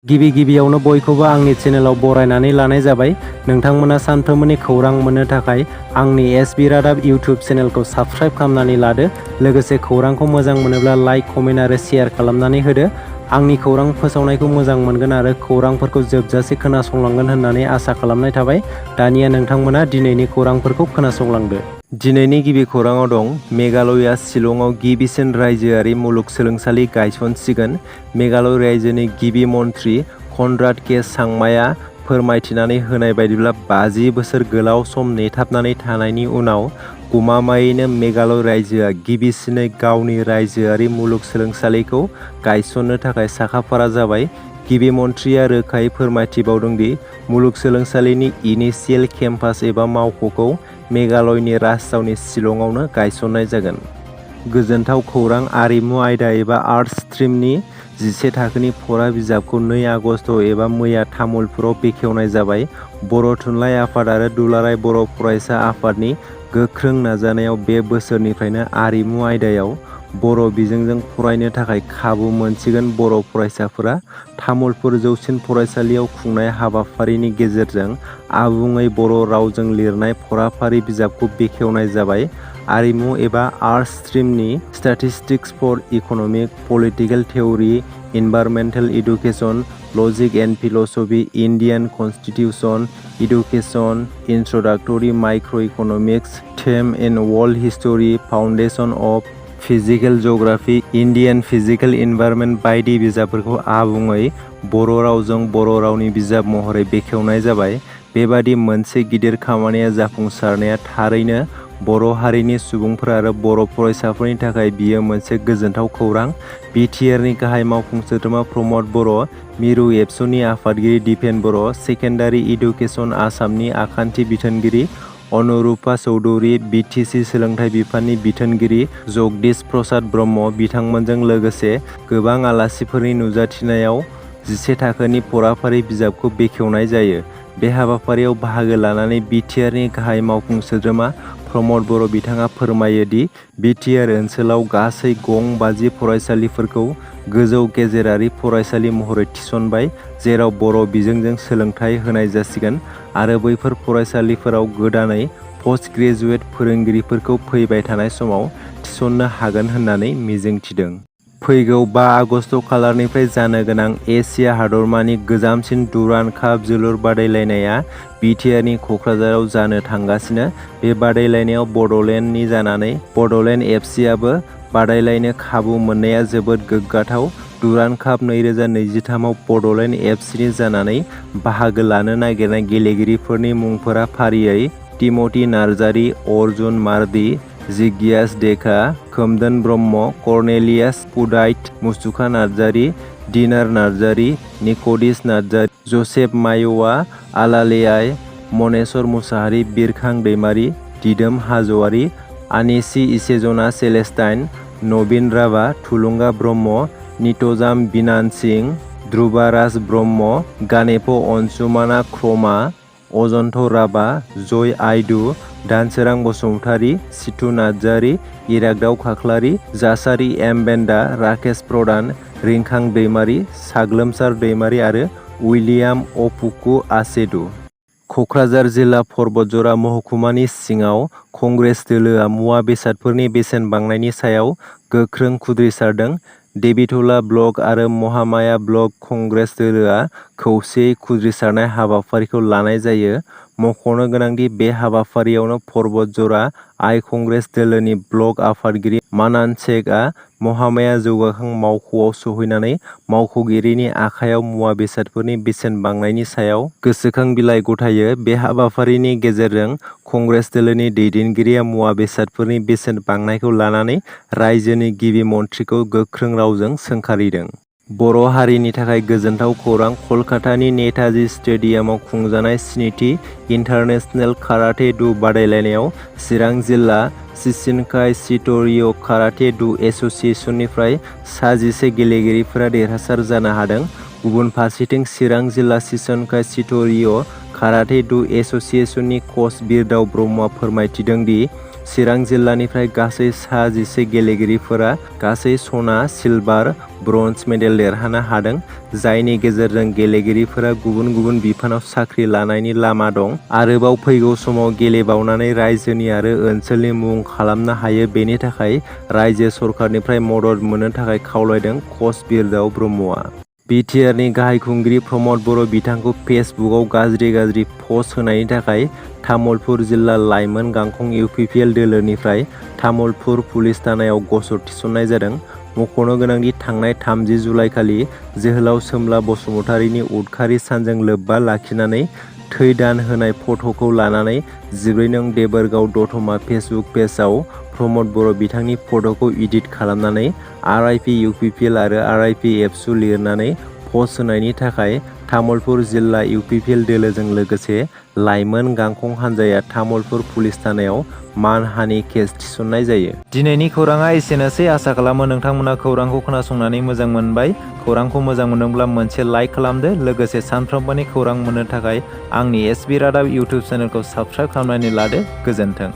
गिबियावनो बयखौबो आंनि चेनेलाव बरायनानै लानाय जाबाय। नोंथांमोना सानफ्रोमबोनि खौरां मोननो थाखाय आंनि एसबि रादाब इउटिउब चेनेलखौ साबस्क्राइब खालामनानै लादो। लोगोसे खौरांखौ मोजां मोनोब्ला लाइक, कमेन्ट आरो शेयार खालामनानै होदो। आंनि खौरां फोसावनायखौ मोजां मोनगोन आरो खौरांफोरखौ जोबजासे खोनासंलांगोन होननानै आसा खालामनाय थाबाय। दानिया नोंथांमोना दिनैनि खौरांफोरखौ खोनासंलांदो। दिनैनि गिबि खौराङाव दं मेघालयआ शिलंआव गिबिसिन रायजोआरि मुलुगसोलोंसालि गायसनसिगोन। मेघालय रायजोनि गिबि मन्थ्रि कनराड के सांमाया फोरमायथिनानै होनाय बायदिब्ला 50 बोसोर गोलाव सम नेथाबनानै थानायनि उनाव गमामायैनो मेघालय रायजोआ गिबिसिनै गावनि रायजोआरि मुलुगसोलोंसालिखौ गायसननो थाखाय साखाफारा जाबाय। गिबि मन्थ्रिया रोखायै फोरमायथिबावदों दि मुलुगसोलोंसालिनि इनिशियेल केम्पास एबा मावख'खौ मेघालयनि राजथावनि शिलंआवनो गायसननाय जागोन। गोजोनथाव खौरां आरिमु आयदा एबा आर्टस स्ट्रिमनि 11 थाखोनि फरा बिजाबखौ 2 आगस्ट एबा मैया तामुलपुराव बेखेवनाय जाबाय। बर' थुनलाइ आफाद आरो दुलाराय बर' फरायसा आफादनि गोख्रों नाजानायाव बे बोसोरनिफ्रायनो आरिमु आयदायाव बर' बिजोंजों फरायनो थाखाय खाबु मोनसिगोन। बर' फरायसाफोरा तामुलपुर जौसिन फरायसालियाव खुंनाय हाबाफारिनि गेजेरजों आबुङै बर' रावजों लिरनाय फराफारि बिजाबखौ बेखेवनाय जाबाय। आरिमु एबा आर्टस स्ट्रिमनि statistics for economic, political theory, environmental education, logic and philosophy, Indian constitution, education, introductory micro' economics, theme in world history, foundation of physical geography, Indian physical environment बायदि बिजाबफोरखौ आबुङै बर' रावजों बर' रावनि बिजाब महरै बेखेवनाय जाबाय। बेबादि मोनसे गिदिर खामानिया जाफुंसारनाया थारैनो बर' हारिनि सुबुंफोर आरो बर' फरायसाफोरनि थाखाय बियो मोनसे गोजोनथाव खौरां। बिटिआरनि गाहाय मावफुं सोद्रोमा प्रमद बर', मिरु एबसुनि आफादगिरि दिपेन बर', सेकेन्डारि इडुकेसन आसामनि आखान्थि बिथोनगिरि अनुरुपा चौधुरी, बिटिसि सोलोंथाइ बिफाननि बिथोनगिरि जगदीश प्रसाद ब्रह्म बिथांमोनजों लोगोसे गोबां आलासिफोरनि नुजाथिनायाव 11 थाखोनि फराफारि बिजाबखौ बेखेवनाय जायो। बे हाबाफारियाव बाहागो लानानै बिटिआरनि गाहाय मावफुं सोद्रोमा प्रमद बर' बिथाङा फोरमायो दि बिटिआर ओनसोलाव गासै गं 50 फरायसालिफोरखौ गोजौ गेजेरारि फरायसालि महरै थिसनबाय, जेराव बर' बिजोंजों सोलोंथाइ होनाय जासिगोन आरो बैफोर फरायसालिफोराव गोदानै पस्ट ग्रेजुवेट फोरोंगिरिफोरखौ फैबाय थानाय समाव थिसननो हागोन होननानै मिजिंथिदों। फैगौ 5 आगस्ट खालारनिफ्राय जानो गोनां एसिया हादरमानि गोजामसिन दुरान्ड काप जोलुर बादायलायनाया बिटिआरनि क'क्राझाराव जानो थांगासिनो। बे बादायलायनायाव बड'लेण्डनि जानानै बड'लेण्ड एफसिआबो बादायलायनो खाबु मोननाया जोबोद गोग्गाथाव। दुरान्ड काप 2023 आव बड'लेण्ड एफसिनि जानानै बाहागो लानो नागिरनाय गेलेगिरिफोरनि मुंफोरा फारियै टिमथि नार्जारि, अर्जुन मार्डि, जिज्ञास डेका, खोमदोन ब्रह्म, कर्नेलियास पुडाइत, मुसुखा नार्जारि, दिनार नार्जारि, निक'डिस नार्जारि, जसेफ माय'वा, आलालेआइ, मनेस्वर मुसाहारि, बिरखां दैमारि, दिदोम हाज'वारि, आनिसि इसेजना सेलेस्टाइन, नबिन राभा, थुलुंगा ब्रह्म, नितजाम बिनान सिंह, ध्रुबाराज ब्रह्म, गानेफ अनसुमाना ख्रमा, अजन्त राभा, जय आइदु, दानसोरां बसुमतारि, सितु नार्जारि, इराग्दाव खाख्लारि, जासारि एमबेन्दा, राकेश प्रधान, रिंखां दैमारि, साग्लोमसार दैमारि आरो उइलियाम अपुकु आसेदु। क'क्राझार जिल्ला परबतजरा महकुमानि सिङाव कंग्रेस दोलोआ मुवा बेसादफोरनि बेसेन बांनायनि सायाव गोख्रों खुद्रिसारदों। देबिटला ब्लक आरो महामाया ब्लक कंग्रेस दोलोआ खौसेयै खुद्रिसारनाय हाबाफारिखौ लानाय जायो। मख'नो गोनांदि बे हाबाफारियावनो परबतजरा आइ कंग्रेस दोलोनि ब्लक आफादगिरि मानान शेखआ महामाया जौगाखां मावख'आव सौहैनानै मावख'गिरिनि आखायाव मुवा बेसादफोरनि बेसेन बांनायनि सायाव गोसोखां बिलाइ गथायो। बे हाबाफारिनि गेजेरजों कंग्रेस दोलोनि दैदेनगिरिया मुवा बेसादफोरनि बेसेन बांनायखौ लानानै रायजोनि गिबि मन्थ्रिखौ गोख्रों रावजों सोंखारिदों। बर' हारिनि थाखाय गोजोनथाव खौरां कलकातानि नेताजी स्टेडियामाव खुंजानाय स्निथि इन्टारनेशनेल काराटे डु बादायलायनायाव चिरां जिल्ला शिशिनकाई चित'रिय' काराटे डु एस'सिएशननिफ्राय सा 11 गेलेगिरिफोरा देरहासार जानो हादों। गुबुन फारसेथिं चिरां जिल्ला शिशिनकाई चित'रिय' काराटे डु एस'सिएशननि कच बिरदाव ब्रह्मआ फोरमायथिदों दि चिरां जिल्लानिफ्राय गासै सा 11 गेलेगिरिफोरा गासै सना, सिलभार, ब्रन्ज मेडेल देरहानो हादों, जायनि गेजेरजों गेलेगिरिफोरा गुबुन गुबुन बिफानाव साख्रि लानायनि लामा दं। आरोबाव फैगौ समाव गेलेबावनानै रायजोनि आरो ओनसोलनि मुं खालामनो हायो। बेनि थाखाय रायजो सरकारनिफ्राय मदद मोननो थाखाय खावलायदों कच बिरदाव ब्रह्मआ। बिटिआरनि गाहाय खुंगिरि प्रमद बर' बिथांखौ फेसबुकआव गाज्रि पस्ट होनायनि थाखाय तामुलपुर जिल्ला लाइमोन गांखं इउपिपिएल दोलोनिफ्राय तामुलपुर पुलिस थानायाव गसर थिसननाय जादों। मख'नो गोनांदि थांनाय 30 जुलाइखालि जोहोलाव सोमला बसुमतारीनि उदखारि सानजों लोब्बा लाखिनानै थै दान होनाय फट'खौ लानानै 14 नं देबोरगाव दतमा फेसबुक पेजआव प्रमद बर' बिथांनि फट'खौ इडिट खालामनानै आरआइपि इउपिपिएल आरो आरआइपि एबसु लिरनानै पस्ट होनायनि थाखाय तामुलपुर जिल्ला इउपिपिएल दोलोजों लोगोसे लाइमोन गांखं हान्जाया तामुलपुर पुलिस थानायाव मानहानि केस थिसननाय जायो। दिनैनि खौराङा एसेनोसै। आसा खालामो नोंथांमोना खौरांखौ खोनासंनानै मोजां मोनबाय। खौरांखौ मोजां मोनदोंब्ला मोनसे लाइक खालामदो। लोगोसे सानफ्रोमबोनि खौरां मोननो थाखाय आंनि एसबि रादाब इउटुब चेनेलखौ साबस्क्राइब खालामनानै लादो। गोजोन्थों।